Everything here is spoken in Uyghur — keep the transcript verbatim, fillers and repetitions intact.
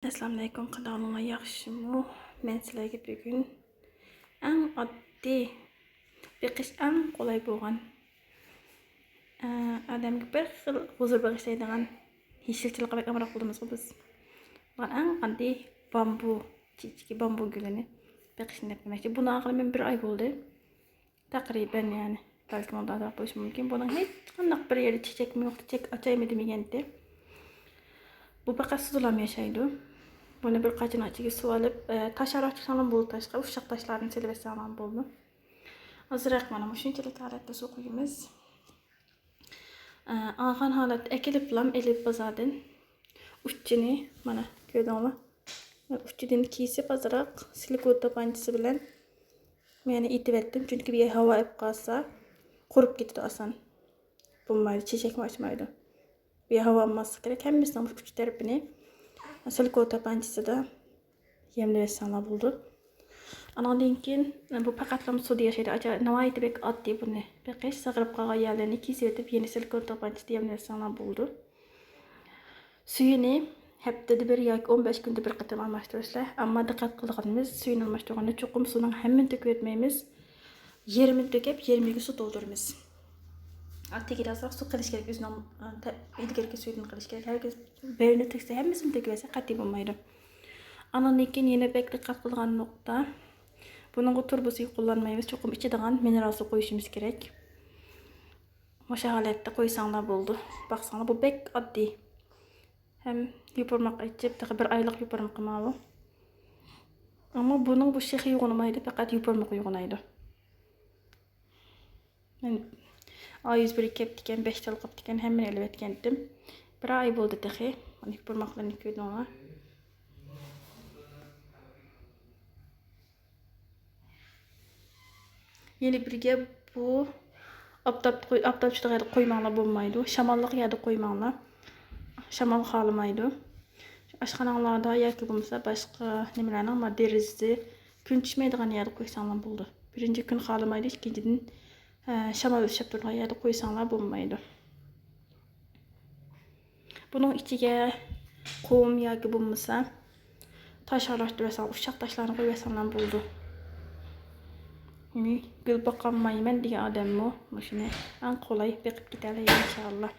ئەسسالامۇئەلەيكۇم، قانداق ئەھۋالىڭلار، ياخشىمۇ؟ مەن سىلەرگە بۈگۈن ئەڭ ئاددىي، بېقىش ئەڭ قولاي بولغان، ئە، ئادەمگە بىر خىل ھۇزۇر بېغىشلايدىغان، يېشىلچىلىققا بەك ئامراق بولىمىزغۇ بىز. بۇلار ئەڭ ئاددىي بامبۇ چېچىكى، بامبۇ گۈلىنى بېقىشنى دەپ بەرمەكچى. بۇنى ئالغىلى مەن بىر ئاي بولدى. تەقرىبەن، يەنى بەلكىم ئۇنداقراق بولۇشى مۇمكىن. بۇنىڭ ھېچقانداق بىر يەردە چېچەكمۇ يوق، چېچەك ئاچايمۇ دېمىگەنتى. بۇ پەقەت سۇدىلام ياشايدۇ. بۇنى بىر قاچىنىڭ ئىچىگە سۇ ئېلىپ، ئە، تاش ئارا تۇتساڭلار بولىدۇ، تاشقا ئۇششاق تاشلاردىن سېلىۋەتسەڭلار بولىدۇ. ئازراق مانا مۇشۇنچىلىك ھالەتتە سۇ قۇيىمىز. ئە، ئالغان ھالەتتە ئەكېلىپلام ئېلىپ بازاردىن ئۇچىنى، مانا، كۆردۈڭلار. ئۇچىدىن كېسىپ ئازراق سىلىكون تاپانچىسى بىلەن مەن ئېتىۋەتتىم، چۈنكى بۇ يەر ھاۋا ئېلىپ قالسا، قۇرۇپ كېتىدۇ ئاسان. بولمايدۇ، چېچەكمۇ ئاچمايدۇ. بۇ يەر ھاۋا ئالماسلىق كېرەك. ھەممىسىنىڭ ئۇچ تەرىپىنى سىلىكون تاپانچىسىدا يەملىۋەتسەڭلار بولىدۇ. ئانىڭدىن كېيىن بۇ پەقەتلا سۇدا ياشايدۇ. ئاچا-، ناھايىتى بەك ئاددىي بۇنى بېقىش. سىغىرىپ قالغان يەرلىرىنى كېسىۋېتىپ، يەنە سىلىكون تاپانچىسىدا يەملىۋەتسەڭلار بولىدۇ. سۈيىنى ھەپتىدە بىر ياكى ئون بەش كۈندە بىر قېتىم ئالماشتۇرىسىلەر. ئەمما دىققەت قىلىدىغىنىمىز، سۈيىنى ئالماشتۇرغاندا چوقۇم سۇنىڭ ھەممىنى تۆكۈۋەتمەيمىز. يېرىمىنى تۆكۈپ، يېرىمىگە سۇ تولدۇرىمىز. تېگىدە ئازراق سۇ قىلىش كېرەك، ئۆزىنىڭ، ئە، تە-، ئىلگىرىكى سۈيىدىن قىلىش كېرەك. ھەرگىز بىرىنى تۆكسە، ھەممىسىنى تۆكۈۋەتسە، قەتئىي بولمايدۇ. ئانىڭدىن كېيىن يەنە بەك دىققەت قىلىدىغان نۇقتا، بۇنىڭغا تۇرۇبا سۈيى قوللانمايمىز، چوقۇم ئىچىدىغان مىنېرال سۇ قويۇشىمىز كېرەك. مۇشۇ ھالەتتە قويساڭلار بولىدۇ. باقساڭلار، بۇ بەك ئاددىي. ھەم يوپۇرماق ئېچىپ، تېخى بىر ئايلىق يوپۇرمىقى ماۋۇ. ئەمما بۇنىڭ بۇ شېخى يوغىنىمايدۇ، پەقەت يوپۇرمىقى يوغىنايدۇ. مەن ئا يۈز بىر كەپتىكەن، بەش تال قاپتىكەن، ھەممىنى ئېلىۋەتكەنتىم. بىر ئاي بولدى تېخى. مانا يوپۇرماقلىرىنى كۆردۈڭلار. يەنە بىر گەپ، بۇ ئاپتاپ قوي-، ئاپتاپ چىدىغان يەردە قويماڭلار، بولمايدۇ. شاماللىق يەردە قويماڭلار. شامال خالىمايدۇ. ئاشخاناڭلاردا ياكى بولمىسا باشقا نېمىلەرنىڭ، ما، دېرىزىسى كۈن چۈشمەيدىغان يەردە قويساڭلار بولىدۇ. بىرىنچى، كۈن خالىمايدۇ، ئىككىنچىدىن، ئە، شامال ئۈشەپ تۇرىدىغان يەردە قويساڭلار بولمايدۇ. بۇنىڭ ئىچىگە قۇم ياكى بولمىسا تاش ئارىلاشتۇرۇۋەتسەڭ، ئۇششاق تاشلارنى قويۇۋەتسەڭلار بولىدۇ. يەنى گۈل باقالمايمەن دېگەن ئادەممۇ مۇشۇنى ئەڭ قولاي بېقىپ كېتەلەيدۇ، ئىنشائاللا.